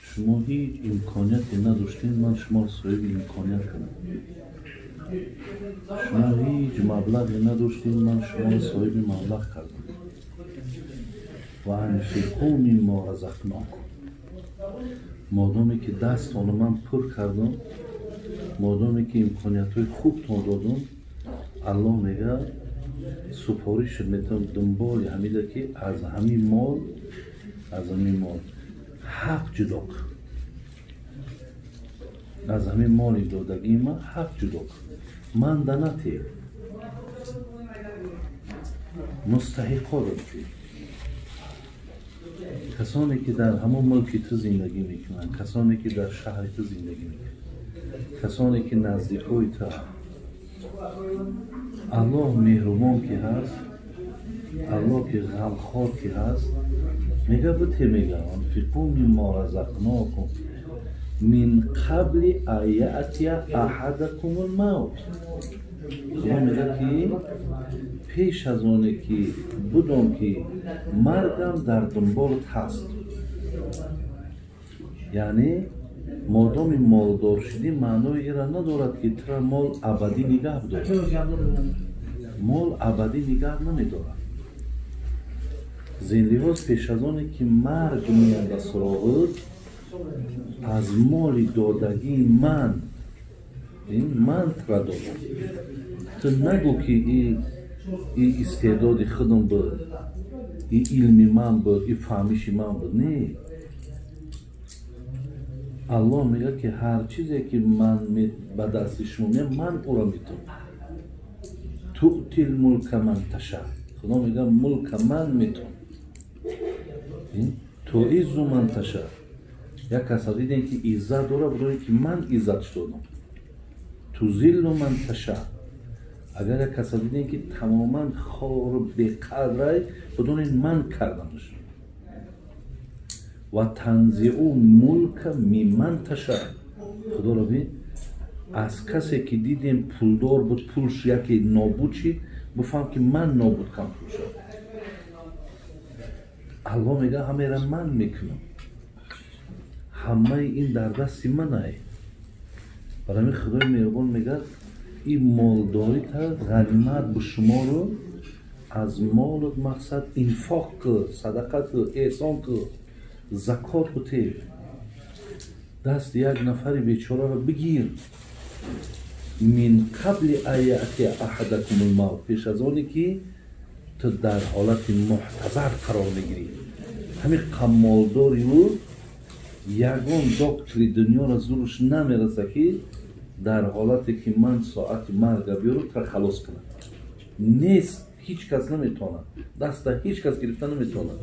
Шумо ҳеҷ имконияте надоштед, ман шуморо соҳиби имконият кардам. Шумо ҳеҷ маблағе надоштед, ман шуморо соҳиби маблағ кардам. Ва анфиқу мимма разақнокум. Модоме ки дастонро ман пур кардам, модоме ки имкониятҳои хубтон додам, Аллоҳ мегӯяд супориш метавон дунболи ҳамида ки аз ҳамин мол, аз ҳамин мол ҳақ ҷудо кун. Аз ҳамин моли додагии ман ҳақ ҷудо кун. Ман данате мустаҳиқо додӣ. Касоне ки дар ҳамон мулки ту зиндагӣ мекунанд, касоне ки дар шаҳри ту зиндагӣ мекунанд, касоне ки наздикои ту. Аллоҳ меҳрубон ки ҳаст, Аллоҳ ки ғамхор ки ҳаст, мега бите, мега анфиқу мимма разақнокум мин қабли ан яътия аҳадакумул мавт. Худо мега ки пеш аз оне ки будом ки маргам дар дунболат ҳаст. Яъне модоми молдор шудӣ маънои инро надорад ки тура мол абадӣ нигаҳ дорад. Мол абадӣ нигаҳ намедорад. Зин лиҳоз пеш аз оне ки марг меяд ба суроғат, аз моли додагии ман, ин ман тура додам. Ту нагӯ ки и истеъдоди худам буд, и илми ман буд, и фаҳмиши ман буд. Не. Аллоҳ мегӯяд ки ҳар чизе ки ман ба дасти шумо меям, ман ӯро метавонам. Туътил мулка ман таша. Худо мегӯяд мулка ман метавонам. Туиззу ман таша. Як каса дидем ки иззат дорад, бидонед ки ман иззатш додам. Тузиллу ман таша. Агар як каса дидем ки тамоман хору беқадрай, бидонед ман кардамаш. Ва танзиу мулка мимман таша. Худоро бин, аз касе ки дидем пулдор буд, пулш яке нобуд шид, бифаҳм ки ман нобуд кардам пулша. Аллоҳ мегӯяд ҳамаеро ман мекунам. Ҳамаи ин дар дасти манай. Барои ҳамин Худои меҳрубон мегӯяд ин молдорита ғанимат бишумору аз молут мақсад инфоқ кун, садақа кун, эҳсон кун, закот бите. Дасти як нафари бечораро бигир. Мин қабли ан яътия аҳадакумул мавт. Пеш аз оне ки ту дар ҳолати муҳтазар қарор мегирӣ. Ҳамин қаммолдори ӯ ягон доктори дунёро зурш намераса ки дар ҳолате ки ман соати марга биёрам тура халос кунам. Нест, ҳеҷ кас наметавонад. Даста ҳеҷ кас гирифта наметавонад.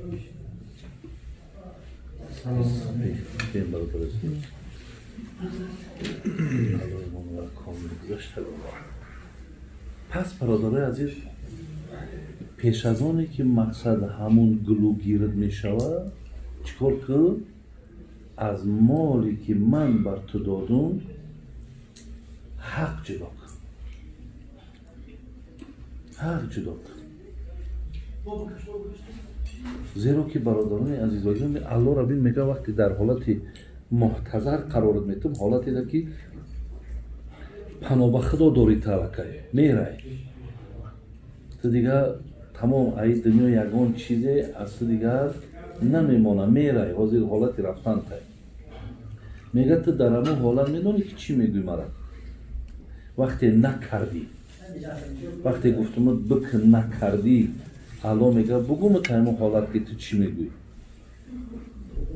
Пас бародарои азиз, пеш аз оне ки мақсад ҳамун гулӯгирд мешавад, чӣ кор кун? Аз моле ки ман бар ту додум ҳақ ҷудо кун. Ҳақ ҷудо кун. Зеро ки бародарони азиз, Аллоҳ рабин мегӯяд вақте дар ҳолати муҳтазар қарорат метум, ҳолате ки паноҳ ба Худо дорӣ талакай, мерай. Ту дигар тамом аи дунё ягон чизе аз ту дигар намемона, мерай, ҳозир ҳолати рафтан тай. Мегӯяд ту дар ҳамон ҳолат медонӣ ки чӣ мегӯӣ мара? Вақте накардӣ, вақте гуфтумат бикун накардӣ, Аллоҳ мегӯяд бугӯ та ҳамон ҳолат ки ту чӣ мегӯӣ.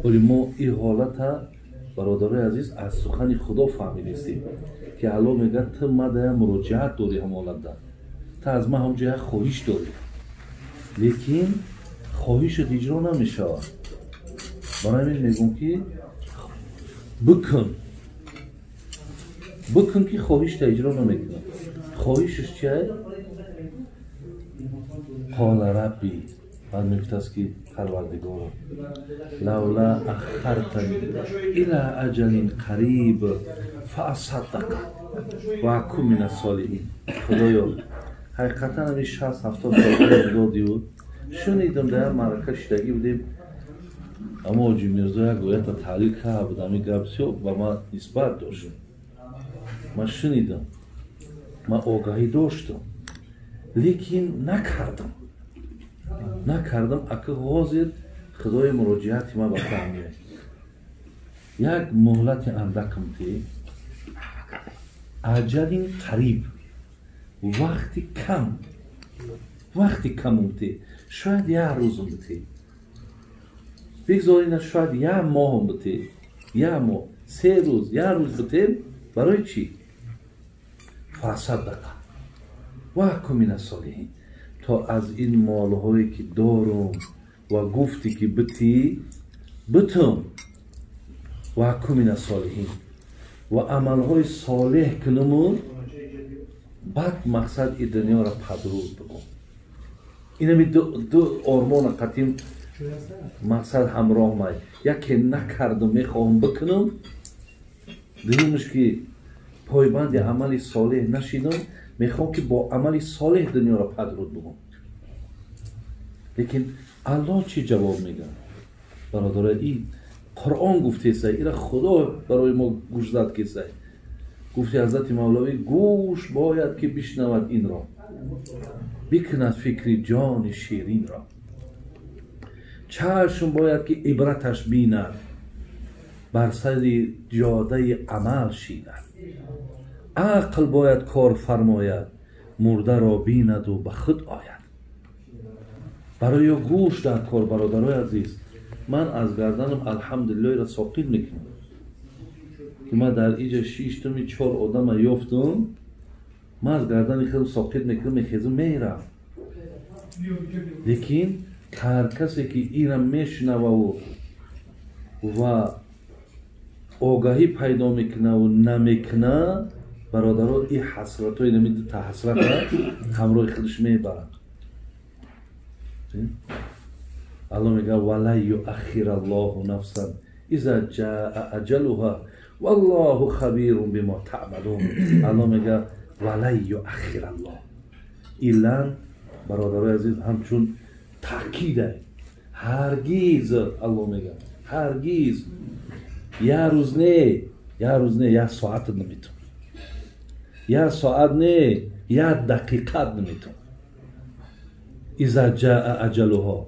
Вале мо ин ҳолата бародарои азиз аз сухани Худо фаҳмидистем ки Аллоҳ мегӯяд ту мада муроҷиат дорӣ ҳамон ҳолатда, ту аз ман ҳамҷо як хоҳиш дорӣ, лекин хоҳишат иҷро намешавад. Барои ҳамин мегӯм ки бикун, бикун ки хоҳишта иҷро намекунад. Хоҳишаш чия? Қола рабби, баъд мегуфтааст ки Парвардигоро, лавла аххартани ила аҷалин қариб фаасаддақа ва акун мина солиҳин. Худоё, ҳақиқатан ҳамин 60-70 сол додиу Шунидам, дар як маърака шидагӣ будем, аммо Ҳоҷи Мирзо як оята таҳлил карда буд, ҳамин гап бисёр ба ман нисбат дошт. Ман шунидам, ман огаҳӣ доштам, лекин накардам. Накардам. Ака ҳозир худои муроҷиати ман ба фаҳмияд. Як муҳлати андакам те, аҷалин қариб, вақти кам, вақти камум те, шояд як рӯзум бите, бигзор ина шояд як моҳум бите, як моҳ, 3 рӯз, як рӯз битем. Барои чӣ? Фасаддақа ва акун мина солиҳин, то аз ин молҳое ки дорум ва гуфтӣ ки битӣ, битум, ва акун мина солиҳин, ва амалҳои солеҳ кунуму баъд мақсад и дунёро падруд бикун. Инами ду ормона қатим мақсад ҳамроҳ май. Яке накардум, мехоҳам бикунам, дуюмаш ки пойбанди амали солеҳ нашидам, мехоҳам ки бо амали солеҳ дунёро падруд бикун. Лекин Аллоҳ чӣ ҷавоб мегӯяд? Бародаро, ин Қуръон гуфтесай, ира Худо барои мо гӯшзад кесай. Гуфти Ҳазрати Мавлавӣ, гӯш бояд ки бишнавад инро, бикунад фикри ҷони ширинро. Чашм бояд ки ибраташ бинад, бар сари ҷодаи амал шинад. Ақл бояд кор фармояд, мурдаро бинаду ба худ ояд. Барои гӯш дар кор, бародарои азиз, ман аз гарданам алҳамдулиллоҳро соқит мекунам, ки ман дар иҷа шиштуми 4 одама ёфтум, ман аз гардани худам соқит мекунам, мехезам, мерам. Лекин ҳар касе ки ира мешунававу ва огаҳӣ пайдо мекунаву намекуна, бародаро, ин ҳасратҳои нами дута ҳасрата ҳамроҳи худаш мебарад. Аллоҳ мегӯяд: валан юаххираллоҳу нафсан иза ҷаа аҷалуҳа валлоҳу хабирун бимо таъмалун. Аллоҳ мегӯяд: валан юаххираллоҳ. Илан, бародарои азиз, ҳамчун таъкида, ҳаргиз, Аллоҳ мегӯяд, ҳаргиз, як рӯз не, як рӯз не, як соат наметун, як соат не, як дақиқат наметун. Иза ҷаа аҷалуҳо,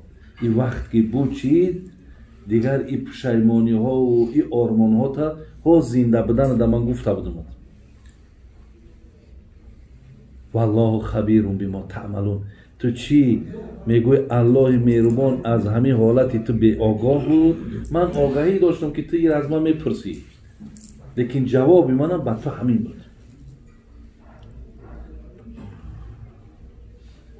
и вақт ки бучид, дигар и пушаймониҳову и ормонҳота ҳо зинда будана да ман гуфта будумад. Валлоҳу хабирун бимо таъмалун. Ту чӣ мегӯй? Аллоҳи меҳрубон аз ҳамин ҳолати ту беогоҳ буд. Ман огаҳӣ доштам ки ту ир аз ман мепурсӣ, лекин ҷавоби манам ба ту ҳамин буд.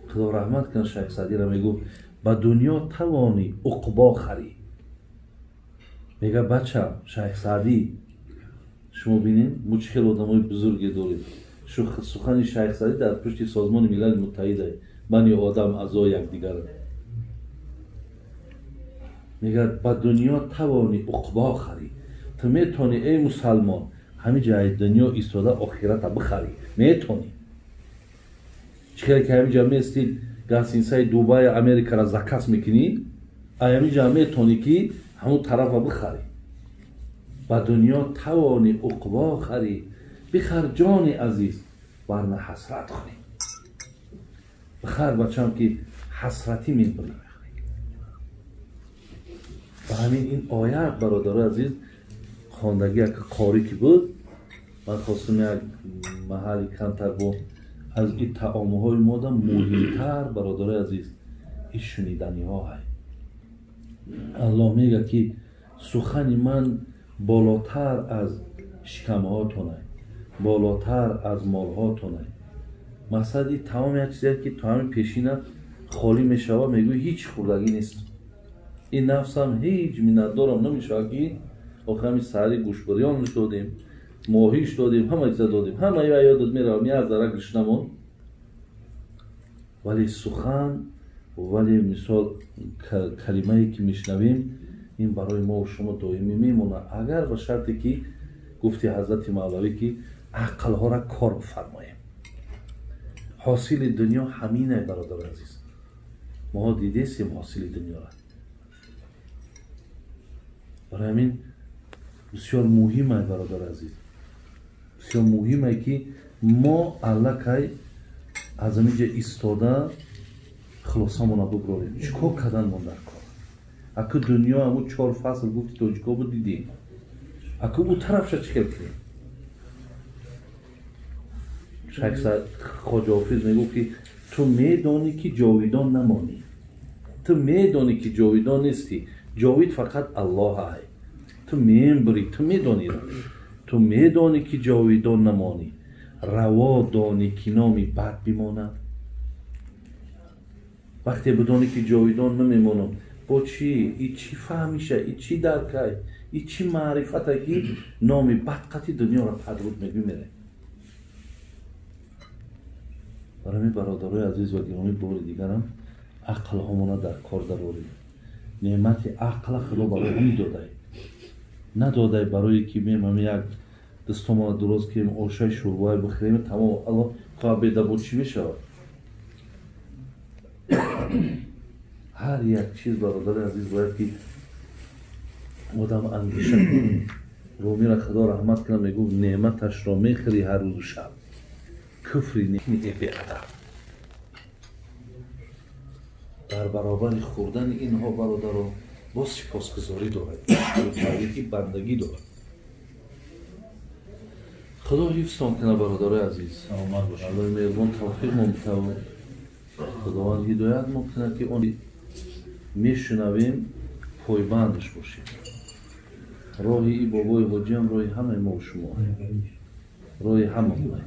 Худо раҳмат кунад Шайх Саъдиро, мегуфт: ба дунё тавонӣ уқбо харӣ. Мега бача, Шайх Саъдӣ, шумо бинед, мо чӣ хел одамои бузурге дорем. Сухани Шайх Саъдӣ дар пушти Созмони Милали Муттаҳида, бани одам аъзои якдигар. Мегӯяд: ба дунё тавонӣ уқбо харӣ. Ту метавонӣ, эй мусалмон, ҳамин ҷои дунё истода охирата бихарӣ. Метавонӣ. Чӣ хеле ки ҳамин ҷо местид, гасинсаи Дубай, Америкаро заказ мекунӣ, ҳамин ҷо метавонӣ ки ҳамон тарафа бихарӣ. Ба дунё тавонӣ уқбо харӣ, бихар ҷони азиз, варна ҳасрат хӯрӣ. Бихар бачам ки ҳасратӣ мебарӣ. Ба ҳамин ин оят, бародарои азиз, хондагӣ як қорӣ ки буд, ман хостам як маҳалли камтар бо аз ин таомҳои мода муҳимтар, бародарои азиз, ин шуниданиҳо ҳай. Аллоҳ мегӯяд ки сухани ман болотар аз шикамҳоятонай, болотар аз молҳоятонай. Мақсади тамом як чизе ки то ҳамин пешина холӣ мешавад, мегӯй ҳеҷ хӯрдагӣ нест. Ин нафсам ҳеҷ миннатдорам намешавад ки охир ҳамин саҳари гӯшбирёнш додем, моҳиш додем, ҳама чиза додем, ҳама я ёдат меравам, як зарра гӯшнамон. Вале сухан, вале мисол калимае ки мешнавем, ин барои мо шумо доимӣ мемонад, агар ба шарте ки гуфти Ҳазрати Мавлавӣ ки ақлҳоро кор бифармоем. Ҳосили дунё ҳаминае, бародари азиз. Моҳо дидесем ҳосили дунёра. Барои ҳамин бисёр муҳим ай, бародар азиз, бисёр муҳим ай, ки мо аллакай аз ҳаминҷа истода хулосамона буброрем, чӣ кор кардан мон дар кор. Аку дунё ҳаму чор фасл гуфти тоҷико буд, дидем. Аку ӯ тарафша чӣ хел кунем? Шайх Хоҷа Ҳофиз мегуфт, ки ту медонӣ, ки ҷовидон намонӣ, ту медонӣ, ки ҷовидон нестӣ, ҷовид фақат Аллоҳ ай. Ту мембурӣ, ту медонӣ, ту медонӣ, ки ҷовидон намонӣ, раво донӣ, ки номи бад бимонад. Вақте бидонӣ, ки ҷовидон намемонам, бо чӣ и чӣ фаҳмиша, и чӣ даркай, и чӣ маърифата, ки номи бад қати дунёро падруд мегӯй, мерай. Барои бародарои азиз ва гиромӣ, бори дигарам ақлҳомона дар кор дарорем. Неъмати ақла Худо барои ҳамин додай, надодай барое ки мем ҳами як дастомона дуроз кунем, ошаи шӯрбоай бихӯрем, тамом. Алло коа бедабо чӣ мешавад? Ҳар як чиз, бародари азиз, бояд ки одам андеша кунад. Румира Худо раҳмат кунад, мегуфт: неъматашро мехӯри ҳар рӯзу шаб, куфри беадаб. Дар баробари хӯрдани инҳо, бародаро, боз сипосгузорӣ дорад, ки бандагӣ дорад. Худо ҳифзтон кунад, бародарои азиз. Аллоҳи меҳрубон тавфиқ мо битавон, Худованд ҳидоят мо кунад, ки он мешунавем, пойбандаш бошем. Роҳи и бобои ҳоҷиам роҳи ҳамаи мо шумо, роҳи ҳама мо.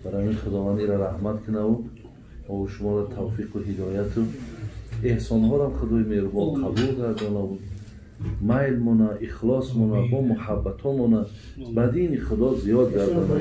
Барои ҳамин Худованд ира раҳмат кунаву мову шуморо тавфиқу ҳидояту эҳсонҳорам Худои меҳрубон қабул гардонаву майлмона, ихлосмона, бо муҳаббатомона ба дини Худо зиёд гардона.